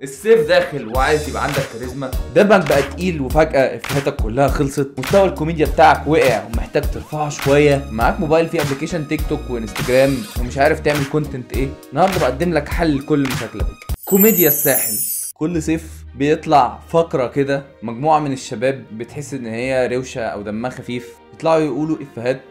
الصيف داخل وعايز يبقى عندك كاريزما، دمك بقى تقيل وفجأة افيهاتك كلها خلصت، مستوى الكوميديا بتاعك وقع ومحتاج ترفعه شوية، معاك موبايل فيه application تيك توك وانستجرام ومش عارف تعمل content ايه. النهارده بقدم لك حل لكل مشاكلك، كوميديا الساحل. كل صيف بيطلع فقرة كده مجموعة من الشباب بتحس ان هي روشة او دمها خفيف، يطلعوا يقولوا افيهات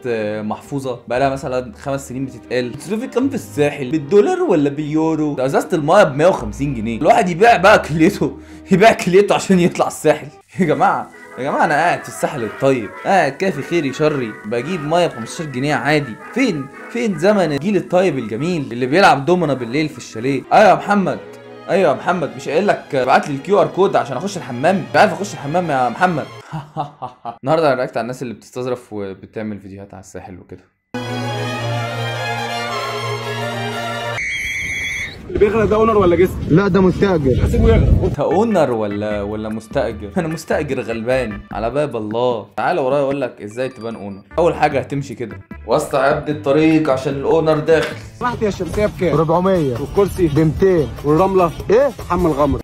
محفوظة بقى لها مثلا 5 سنين بتتقال. تصرفي كام في الساحل؟ بالدولار ولا باليورو؟ ده ازازة المايه ب 150 جنيه، الواحد يبيع بقى كليته، يبيع كليته عشان يطلع الساحل. يا جماعة يا جماعة انا قاعد في الساحل الطيب، قاعد كافي خيري شري، بجيب مية ب 15 جنيه عادي. فين زمن الجيل الطيب الجميل اللي بيلعب دومنا بالليل في الشاليه؟ ايوه يا محمد، ايوه يا محمد، مش قايل لك ابعت لي ال QR code عشان اخش الحمام؟ مش عارف اخش الحمام يا محمد. النهارده انا react على الناس اللي بتستظرف وبتعمل فيديوهات على الساحل وكده. اللي بيغرق ده owner ولا guest؟ لا ده مستأجر. هسيبه يغرق. انت owner ولا مستأجر؟ انا مستأجر غلبان على باب الله. تعالى ورايا اقول لك ازاي تبان owner. اول حاجة هتمشي كده وسع يا ابني الطريق عشان ال owner داخل. سمحت يا الشمسية بكام؟ 400. والكرسي ب 200. والرمله ايه؟ حمل غمر.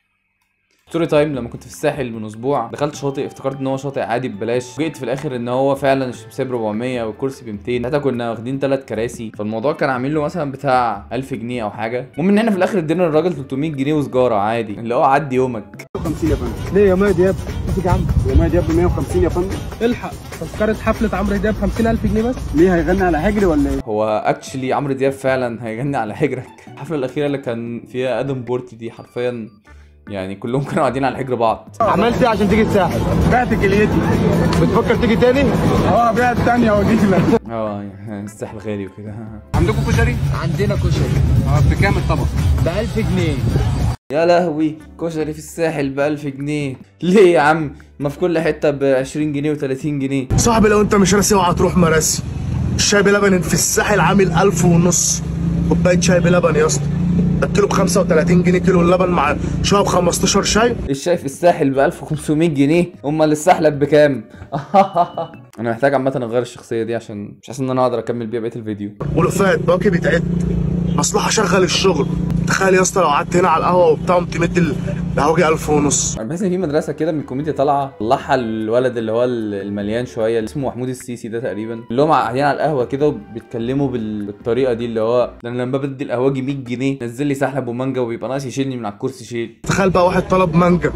story time، لما كنت في الساحل من اسبوع دخلت شاطئ، افتكرت ان هو شاطئ عادي ببلاش، جيت في الاخر ان هو فعلا الشمسية ب 400 والكرسي ب 200. ساعتها كنا واخدين 3 كراسي، فالموضوع كان عامل له مثلا بتاع 1000 جنيه او حاجة. المهم ان احنا في الاخر ادينا للراجل 300 جنيه وسجاره عادي، اللي هو عدي يومك. 150 يا فندم. ليه يا مادي يا ابني؟ يا عم يا مادي يا ابني 150 يا فندم. الحق تذكره حفلة عمرو دياب 50000 جنيه بس. ليه هيغني على حجري ولا ايه؟ هو actually عمرو دياب فعلا هيغني على حجرك. الحفلة الاخيرة اللي كان فيها ادم بورتي دي حرفيا يعني كلهم كانوا قاعدين على حجر بعض. عملت ايه عشان تيجي الساحل؟ بعت كليتي. بتفكر تيجي تاني؟ اه بعت تانية واجي لك. اه الساحل غالي وكده. عندكم كشري؟ عندنا كشري. اه بكام الطبق؟ ب 1000 جنيه. يا لهوي، كشري في الساحل ب 1000 جنيه ليه يا عم؟ ما في كل حتة ب 20 جنيه و30 جنيه. صاحبي لو انت مش راسي اوعى تروح مراسي. الشاي بلبن في الساحل عامل 1500، كوباية شاي بلبن يا اسطى. الكيلو ب 35 جنيه كيلو اللبن مع شاي ب 15 شاي. الشاي في الساحل ب 1500 جنيه، امال السحلب بكام؟ انا محتاج عامة اغير الشخصية دي عشان مش حاسس ان انا اقدر اكمل بيها بقية الفيديو. ولفات باقي بيتعد مصلحة شغل الشغل. تخيل يا اسطى لو قعدت هنا على القهوة وبتاع قمت مدي القهوجي 1500. انا بحس ان في مدرسه كده من الكوميديا طالعه، طلعها الولد اللي هو المليان شوية اللي اسمه محمود السيسي ده تقريبا، اللي هم قاعدين على القهوة كده وبيتكلموا بالطريقة دي، اللي هو انا لما بدي القهوجي 100 جنيه نزل لي سحلب ومانجا وبيبقى ناقص يشيلني من على الكرسي شيل. تخيل بقى واحد طلب مانجا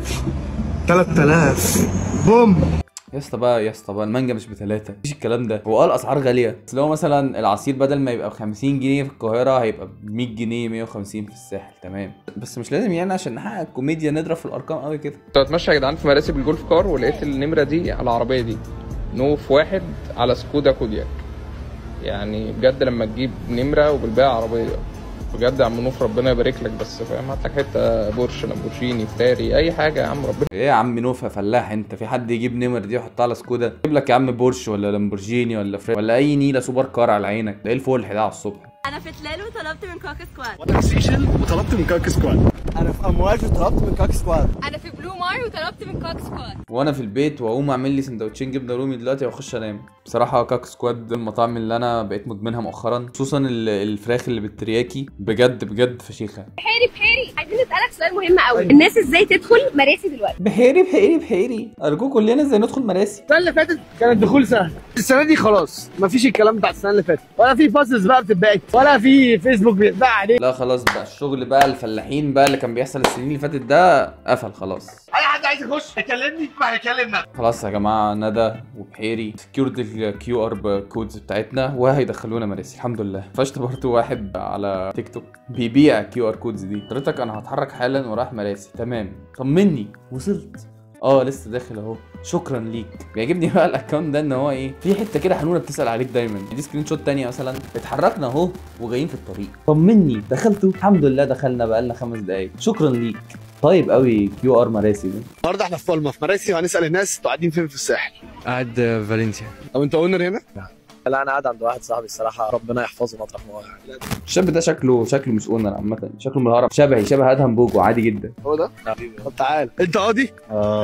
3000 بوم. يا اسطى بقى يا اسطى بقى المانجا مش ب3، مفيش الكلام ده. هو قال اسعار غالية، بس لو مثلا العصير بدل ما يبقى ب 50 جنيه في القاهرة هيبقى ب 100 جنيه 150 في الساحل، تمام. بس مش لازم يعني عشان نحقق الكوميديا نضرب في الارقام قوي كده. كنت بتمشى يا جدعان في مراسي بال golf car ولقيت النمرة دي على العربية دي، نوف واحد على سكودا كودياك. يعني بجد لما تجيب نمره وبالباقي عربية، بجد يا عم نوف ربنا يبارك لك، بس فاهم هات لك حتة بورش لامبورجيني فيراري اي حاجة يا عم ربنا. ايه يا عم نوف يا فلاح انت، في حد يجيب نمر دي ويحطها على سكودا؟ جيب لك يا عم بورش ولا لامبورجيني ولا فريري ولا اي نيله super car على عينك. ده ايه الفلح ده على الصبح؟ انا في تلال وطلبت من كاك سكواد. وانا في سيشل وطلبت من كاك سكواد. انا في امواج وطلبت من كاك سكواد. انا في بلو مار وطلبت من كاك سكواد. وانا في البيت واقوم اعمل لي سندوتشين جبنه رومي دلوقتي واخش انام. بصراحة كاك سكواد المطاعم اللي انا بقيت مدمنها مؤخرا، خصوصا الفراخ اللي بالترياكي، بجد بجد فشيخه. بحيري بحيري عايزين نسالك سؤال مهم قوي. أيوة. الناس ازاي تدخل مراسي دلوقتي؟ بحيري بحيري بحيري ارجوك قول لنا ازاي ندخل مراسي. السنة اللي فاتت كان الدخول سهل، السنة دي خلاص مفيش الكلام بتاع السنة اللي فاتت، ولا في passes بقى بتتباعت ولا في فيسبوك بيتباع عليه. لا خلاص بقى الشغل بقى الفلاحين بقى اللي كان بيحصل السنين اللي فاتت ده قفل خلاص. اي حد عايز يخش يكلمني ما هيكلمنا. خلاص يا جماعة، ندى وبحيري secured ال QR codes بتاعتنا وهيدخلونا مراسي الحمد لله. فشت برضه واحد على تيك توك بيبيع QR codes دي. حضرتك انا هتحرك حالا ورايح مراسي، تمام طمني وصلت؟ اه لسه داخل اهو، شكرا ليك. بيعجبني بقى ال account ده ان هو ايه، في حتة كده حنونه بتسال عليك دايما. دي screenshot تانية مثلا، اتحركنا اهو وجايين في الطريق، طمني دخلتوا؟ الحمد لله دخلنا بقالنا 5 دقايق، شكرا ليك. طيب قوي QR مراسي ده. النهارده احنا في بالما في مراسي وهنسال الناس انتوا قاعدين فين في الساحل. قاعد فالنسيا. طب انت owner هنا؟ لا. لا انا قاعد عند واحد صاحبي الصراحة، ربنا يحفظه مطرح ما هو يعني. الشاب ده شكله مش owner عامة، شكله من الهرم، شبه ادهم بوجو عادي جدا. هو ده؟ طب تعال، انت قاضي؟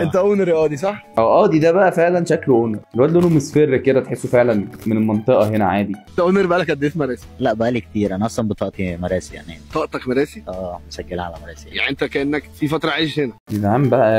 انت owner يا قاضي صح؟ اه قاضي ده بقى فعلا شكله owner، الواد لونه مصفر كده، تحسه فعلا من المنطقة هنا عادي. انت owner بقالك قد ايه في مراسي؟ لا بقالي كتير، انا اصلا بطاقتي مراسي يعني. بطاقتك مراسي؟ اه مسجلها على مراسي. يعني انت كانك في فترة عايش هنا. يا جدعان بقى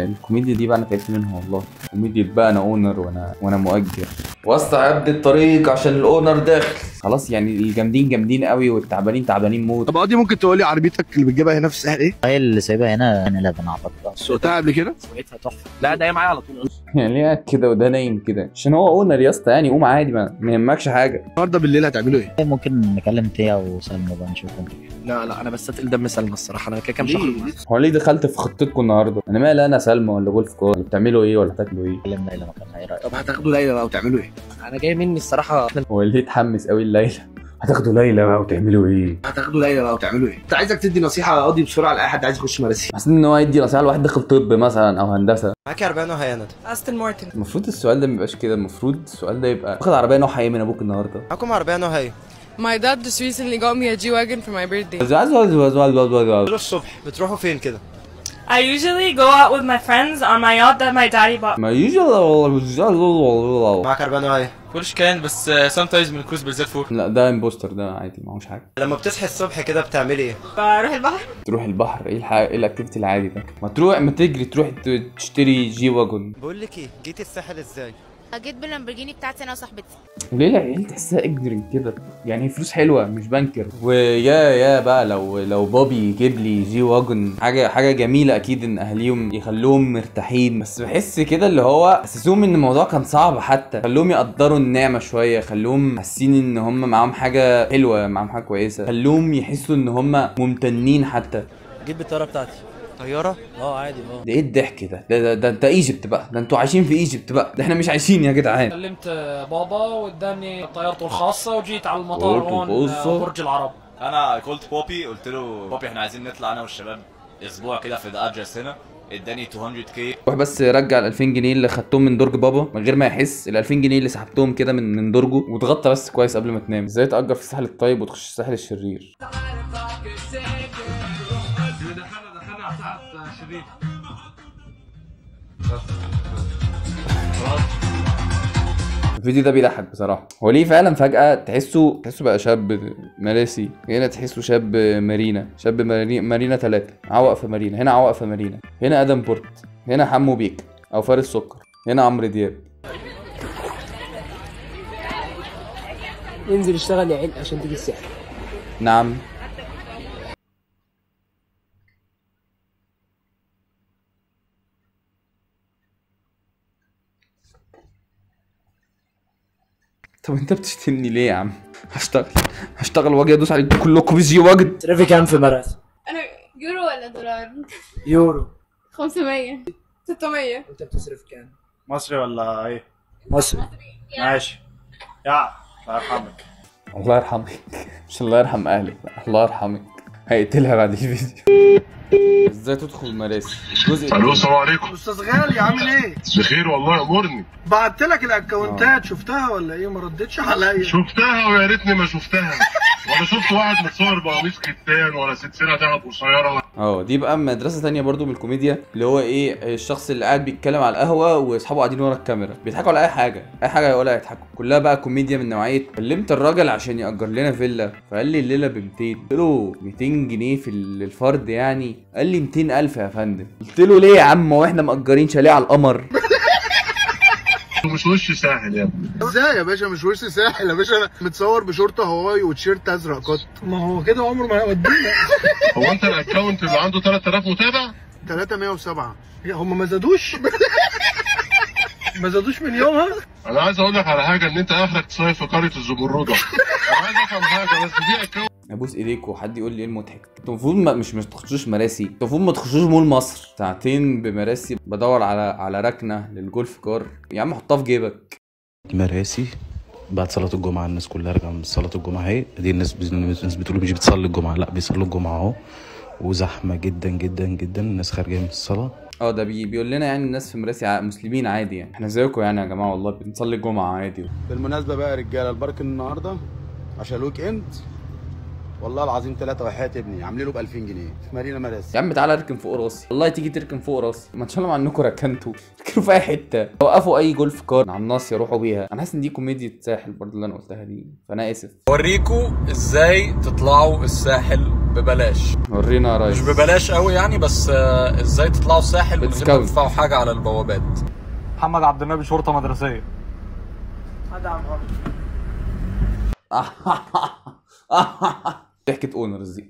الكوميديا دي بقى انا تعبت منها والله، كوميديا بقى انا owner وانا مؤجر. وسع يا ابني الطريق عشان ال owner داخل. خلاص يعني الجامدين جامدين قوي والتعبانين تعبانين موت. طب قاضي ممكن تقول لي عربيتك اللي بتجيبها هنا في الساحل ايه؟ هي اللي سايبها هنا 11 اعتقد. سوقتها قبل كده؟ سوقتها تحفة. لا ده هي معايا على طول. يعني ليه كده وده نايم كده؟ عشان هو owner يا اسطى، يعني قوم عادي ما يهمكش حاجة. النهارده بالليل هتعملوا ايه؟ ممكن نكلم تيا وسلمى بقى نشوفهم. لا انا بس اتقل دم سلمى الصراحة، انا كده كام شهر. هو ليه دخلت في خطتكم النهارده؟ انا مالي انا سلمى ولا golf car، بتعملوا ايه ولا هتاكلوا ايه؟ كلم ليلى مكانها، ايه رايك؟ طب هتاخدوا ليلى بقى وتعملوا ايه؟ انا جاي مني الصراحة. هو ليه اتحمس قوي الليلة؟ هتاخدوا ليلى بقى وتعملوا ايه؟ هتاخدوا ليلى بقى وتعملوا ايه؟ انت عايزك تدي نصيحة يا قاضي بسرعة لاي حد عايز يخش مراسي. حاسس ان هو يدي نصيحة لواحد داخل طب مثلا او هندسة. معاكي عربية نوعها ايه يا ندى؟ استون مارتن. المفروض السؤال ده ما يبقاش كده، المفروض السؤال ده يبقى واخد عربية نوعها ايه من ابوك النهارده؟ معاكم عربية نوعها ايه؟ My dad just recently got me a G-Wagon for my birthday. الصبح بتروحوا فين كده؟ I usually go out with my friends on my yacht that my daddy bought. ما usually معاك عربية نوعها ايه؟ بورش كان بس sometimes من كروز بالذات فوق. لا ده imposter ده عادي معهوش حاجة. لما بتصحي الصبح كده بتعملي ايه؟ بروح البحر. تروح البحر؟ ايه ايه ال activity العادي ده؟ ما تروح ما تجري تروح تشتري G-Wagon. بقول لك ايه، جيتي الساحل ازاي؟ جيت باللامبورجيني بتاعتي انا وصاحبتي. ليه العيال تحسها ignorant كده؟ يعني فلوس حلوة مش بنكر. ويا يا بقى لو بابي يجيب لي G-Wagon حاجة جميلة، اكيد ان اهاليهم يخلوهم مرتاحين، بس بحس كده اللي هو حسسوهم ان الموضوع كان صعب، حتى خلوهم يقدروا النعمة شوية، خلوهم حاسين ان هم معاهم حاجة حلوة، معاهم حاجة كويسة، خلوهم يحسوا ان هم ممتنين حتى. جيب بالطيارة بتاعتي. طيارة؟ اه عادي. اه ده ايه الضحك ده؟ ده انت Egypt بقى، ده انتوا عايشين في Egypt بقى، ده احنا مش عايشين يا جدعان. كلمت بابا واداني طيارته الخاصة وجيت على المطار هون برج العرب. انا called بوبي، قلت له بوبي احنا عايزين نطلع انا والشباب اسبوع كده في ال address هنا، اداني 200K. روح بس رجع ال 2000 جنيه اللي خدتهم من درج بابا من غير ما يحس، ال 2000 جنيه اللي سحبتهم كده من درجه، وتغطى بس كويس قبل ما تنام. ازاي تأجر في الساحل الطيب وتخش الساحل الشرير؟ الفيديو ده بيضحك بصراحة. هو ليه فعلا فجأة تحسه بقى شاب مراسي، هنا تحسه شاب مارينا، شاب مارينا 3، عوق في مارينا، هنا عوق في مارينا، هنا ادم بورت، هنا حمو بيك او فارس سكر، هنا عمرو دياب. انزل اشتغل يا عيل عشان تيجي الساحل. نعم. طب انت بتشتمني ليه يا عم؟ هشتغل واجي ادوس عليكم كلكم ب G-Wagon. تصرفي كام في مراسي؟ انا يورو ولا دولار؟ يورو. 500 600. انت بتصرف كام؟ مصري ولا ايه؟ مصري. ماشي. يا الله يرحمك. الله يرحمك، مش الله يرحم اهلك، الله يرحمك. هيقتلها بعد الفيديو. ازاي تدخل مراسي؟ الجزء. الو السلام عليكم. استاذ غالي عامل ايه؟ بخير والله امورني. بعت لك الاكونتات شفتها ولا ايه؟ ما ردتش عليا. شفتها ويا ريتني ما شفتها، ولا شفت واحد متصور بقميص كتان ولا سلسلة ذهب قصيرة. اه دي بقى مدرسه ثانية برضو من الكوميديا، اللي هو ايه، الشخص اللي قاعد بيتكلم على القهوة واصحابه قاعدين ورا الكاميرا بيضحكوا على اي حاجة، اي حاجة يقولها يضحكوا، كلها بقى كوميديا من نوعية. كلمت الراجل عشان يأجر لنا فيلا فقال لي الليلة ب 200، قلت له 200 جنيه في الفرد يعني؟ قال لي 200,000 يا فندم. قلت له ليه يا عم، هو احنا مأجرين شاليه على القمر؟ مش وش ساحل يا ابني. ازاي يا باشا مش وش ساحل يا باشا؟ انا متصور بشورت هواي وتيشيرت ازرق قط. ما هو كده عمره ما هيودينا. هو انت ال account اللي عنده 3000 متابع؟ 307. هم ما زادوش؟ ما زادوش من يومها؟ انا عايز اقول لك على حاجة، ان انت اخرك تصيف في قرية الزمرده. انا عايز افهم حاجة بس، في account. ابوس ايديكوا حد يقول لي ايه المضحك؟ انتوا المفروض مش تخشوش مراسي، انتوا المفروض ما تخشوش مول مصر. ساعتين بمراسي بدور على ركنه لل golf car، يا عم حطها في جيبك. مراسي بعد صلاة الجمعة الناس كلها راجعه من صلاة الجمعة اهي، دي الناس بتقول مش بتصلي الجمعة، لا بيصلوا الجمعة اهو، وزحمه جدا جدا جدا، الناس خارجه من الصلاة. ده بيقول لنا يعني الناس في مراسي مسلمين عادي يعني، احنا زيكم يعني يا جماعة والله، بنصلي الجمعة عادي. بالمناسبة بقى يا رجاله، ال parking النهارده عشان ال weekend والله العظيم 3 وحياة ابني عاملينه ب 2000 جنيه في مارينا مراسي. يا عم تعالى اركن فوق راسي، والله تيجي تركن فوق راسي. ما ان شاء الله مع انكم ركنتوا، اركنوا في اي حتة، وقفوا اي golf car على الناصية روحوا بيها. انا حاسس ان دي كوميديا ساحل برضه اللي انا قلتها دي، فانا اسف. اوريكم ازاي تطلعوا الساحل ببلاش. ورينا يا ريس. مش ببلاش قوي يعني، بس ازاي تطلعوا الساحل من غير ما تدفعوا حاجة على البوابات. محمد عبد النبي شرطه مدرسيه. ضحكة owners دي.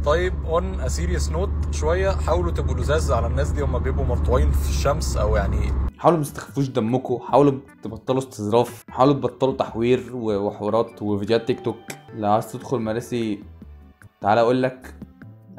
طيب on a serious note شوية، حاولوا تبقوا لزاز على الناس دي، هم بيبقوا مرطوعين في الشمس او يعني حاولوا ما تستخفوش دمكم، حاولوا تبطلوا استظراف، حاولوا تبطلوا تحوير وحوارات وفيديوهات تيك توك. لو عايز تدخل مراسي تعالى اقول لك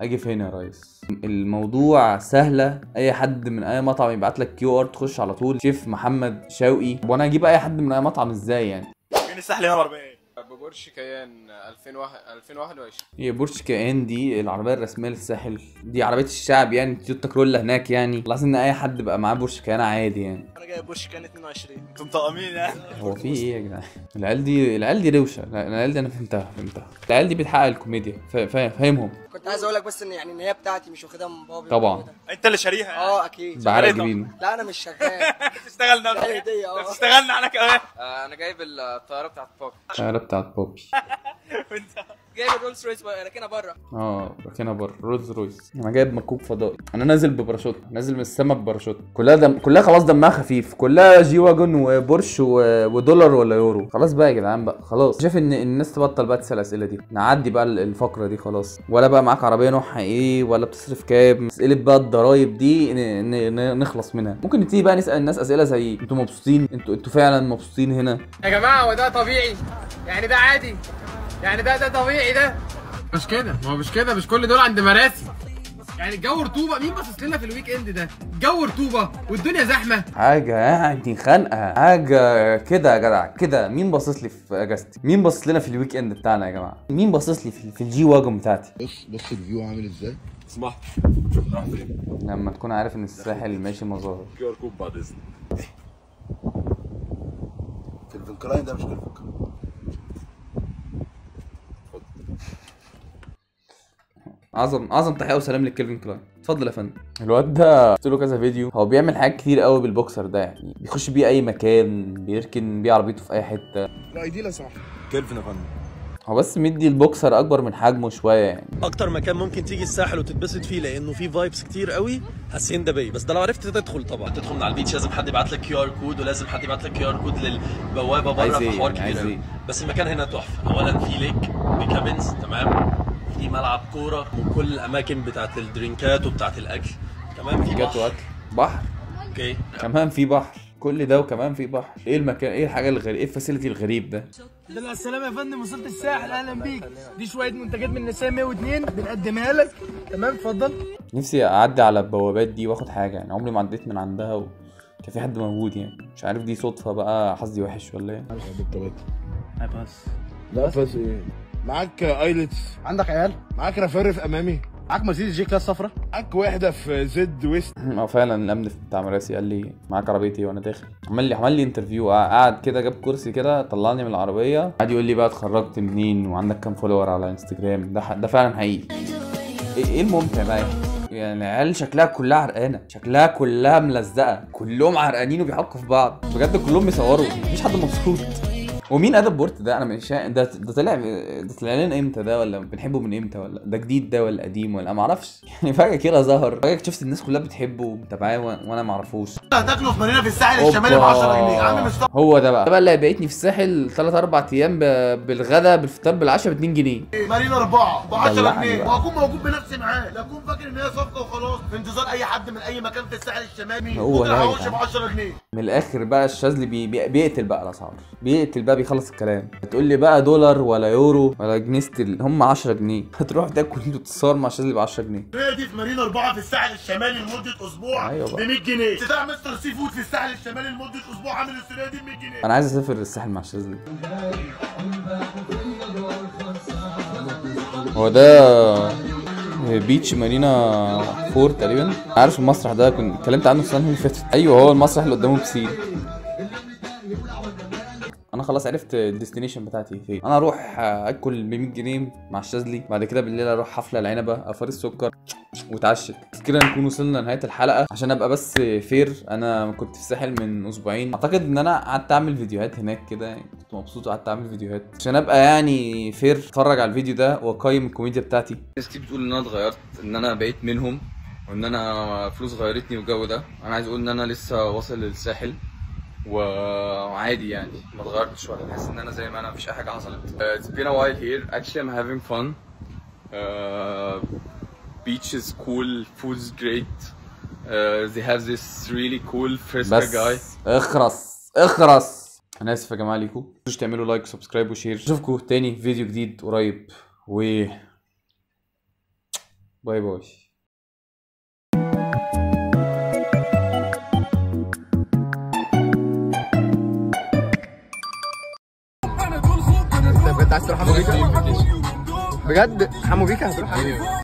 اجي فين يا ريس. الموضوع سهلة، اي حد من اي مطعم يبعت لك QR تخش على طول. شيف محمد شوقي، وانا اجيب اي حد من اي مطعم ازاي يعني؟ فين الساحل هنا بعربيه؟ ببورش كيان 2021. هي بورش كيان دي العربية الرسمية للساحل، دي عربية الشعب يعني، تويوتا كرولا هناك يعني. لاحظ ان اي حد بقى معاه بورش كيان عادي يعني. انا جايب بورش كيان 22. انتوا مطقمين يعني. هو في ايه يا جدعان؟ العيال دي، العيال دي روشه، العيال دي انا فهمتها. العيال دي بتحقق الكوميديا، فاهمهم. كنت عايز اقول لك بس ان يعني ان هي بتاعتي مش واخدها من بابي. طبعا انت اللي شاريها يعني. اه اكيد. بعرق جبينه. لا انا مش شغال. تشتغلنا تشتغلنا انا كمان. انا جايب الطيارة بتاعت بابي. الطيارة بتاعت بابي. وانت جايب الرولز رويس راكنها بره. راكنها بره رولز رويس. انا جايب مكوك فضائي، انا نازل بباراشوت، نازل من السما بباراشوت. كلها دم، كلها خلاص دمها خفيف، كلها جي واجون وبورش ودولار ولا يورو. خلاص بقى يا جدعان بقى، خلاص شايف ان الناس تبطل بقى تسال الاسئلة دي، نعدي بقى الفقرة دي خلاص. ولا بقى معاك عربية نوعها ايه، ولا بتصرف كام، اسئلة بقى الضرايب دي نخلص منها. ممكن نبتدي بقى نسال الناس اسئلة زي انتوا مبسوطين، انتوا فعلا مبسوطين هنا يا جماعة؟ هو ده طبيعي يعني؟ ده عادي يعني؟ ده طبيعي؟ ده مش كده، ما هو مش كده، مش كل دول عند مراسي يعني. الجو رطوبة، مين باصص لنا في ال weekend ده؟ الجو رطوبة والدنيا زحمة، حاجة يعني خانقه، حاجة كده يا جدع كده. مين باصص لي في اجازتي؟ مين باصص لنا في ال weekend بتاعنا يا جماعة؟ مين باصص لي في الجي واجون بتاعتي؟ بص ال view عامل ازاي. اسمح لما تكون عارف ان الساحل ماشي مظاهر. QR code بعد اذنك. كلفن كلاين ده مش كلفن كلاين. اعظم تحية وسلام للكلفن كلاين. اتفضل يا فندم. الواد ده شفت له كذا فيديو، هو بيعمل حاجات كتير قوي بالبوكسر ده يعني، بيخش بيه اي مكان، بيركن بيه عربيته في اي حتة. ال ID لو سمحت. كلفن يا فندم. هو بس مدي البوكسر اكبر من حجمه شوية يعني. اكتر مكان ممكن تيجي الساحل وتتبسط فيه لانه فيه vibes كتير قوي هاسيندا باي، بس ده لو عرفت تدخل طبعا. تدخل من على ال beach لازم حد يبعت لك QR code، ولازم حد يبعت لك QR code للبوابه بره، في حوار كبير قوي. بس المكان هنا تحفة. اولا في lake ب cabins، تمام، في ملعب كورة وكل الاماكن بتاعت ال drink ات وبتاعت الاكل، كمان في بحر. بحر okay، كمان في بحر، كل ده وكمان في بحر. ايه المكان، ايه الحاجة الغريبة، ايه ال facility الغريب ده؟ ده السلامة يا فندم، وصلت الساحل، اهلا بيك. دي شوية منتجات من نساء 102 بنقدمها لك، تمام، اتفضل. نفسي اعدي على البوابات دي واخد حاجة يعني، عمري ما عديت من عندها وكان في حد موجود يعني، مش عارف دي صدفة بقى، حظي وحش ولا ايه؟ لا pass ايه؟ معاك IELTS، عندك عيال، معاك رفرف امامي، معاك مرسيدس G-Class صفرا، معاك واحدة في زد ويست. فعلا الامن بتاع مراسي قال لي معاك عربيتي وانا داخل، عمل لي interview، قعد كده جاب كرسي كده طلعني من العربية، قعد يقول لي بقى اتخرجت منين وعندك كام follower على انستجرام. ده فعلا حقيقي. ايه الممتع بقى يعني؟ العيال شكلها كلها عرقانه، شكلها كلها ملزقه، كلهم عرقانين وبيحكوا في بعض بجد، كلهم بيصوروا، مفيش حد مبسوط. ومين ادم بورت ده؟ انا مش ده طلع لنا امتى ده، ولا بنحبه من امتى، ولا ده جديد ده ولا قديم، ولا ما اعرفش يعني. فجاة كده ظهر، فجاة اكتشفت الناس كلها بتحبه ومتابعاه وانا ما اعرفوش. هتاكله في مارينا في الساحل الشمالي ب 10 جنيه عم مصطفى. هو ده بقى اللي هيبيتني في الساحل 3 4 ايام بالغدا بالفطار بالعشاء ب 2 جنيه. مارينا 4 ب 10 جنيه، وهكون موجود بنفسي معاه، لا اكون فاكر ان هي صفقة وخلاص. في انتظار اي حد من اي مكان في الساحل الشمالي. هو ده ب 10 جنيه من الاخر بقى. الشاذلي بيقتل بقى الاسعار، بيقتل بقى، بيخلص الكلام. هتقول لي بقى دولار ولا يورو ولا جنيه ستيل، هم 10 جنيه. هتروح تاكل وتتصور مع الشاذلي ب 10 جنيه. هي دي في مارينا 4 في الساحل الشمالي لمدة اسبوع. أيوة ب 100 جنيه. افتتاح مستر سي فود في الساحل الشمالي لمدة اسبوع عامل السنة دي ب 100 جنيه. انا عايز اسافر الساحل مع الشاذلي. هو ده beach مارينا 4 تقريبا. عارف المسرح ده كنت اتكلمت عنه السنة اللي فاتت. ايوه هو المسرح اللي قدامه بسين. انا خلاص عرفت ال destination بتاعتي فين. انا اروح اكل ب 100 جنيه مع الشاذلي، بعد كده بالليل اروح حفلة العنبه افار السكر واتعشت. كده نكون وصلنا لنهاية الحلقة. عشان ابقى بس fair، انا كنت في الساحل من اسبوعين، اعتقد ان انا قعدت اعمل فيديوهات هناك كده، يعني كنت مبسوط وقعدت اعمل فيديوهات عشان ابقى يعني fair. اتفرج على الفيديو ده واقيم الكوميديا بتاعتي. الناس كتير بتقول ان انا اتغيرت، ان انا بقيت منهم، وان انا فلوس غيرتني والجو ده. انا عايز اقول ان انا لسه واصل للساحل وعادي يعني، ما اتغيرتش ولا حاسس ان انا زي ما انا، مفيش اي حاجة حصلت. It's been a while here. Actually I'm having fun. Beach is cool, food's great. They have this really cool Fresca guy. اخرس اخرس. انا اسف يا جماعة ليكم، متنسوش تعملوا like و subscribe و share. اشوفكم تاني في فيديو جديد قريب، و bye bye. بجد عايز تروح حمو بيكا؟ بجد حمو بيكا هتروح حمو بيكا؟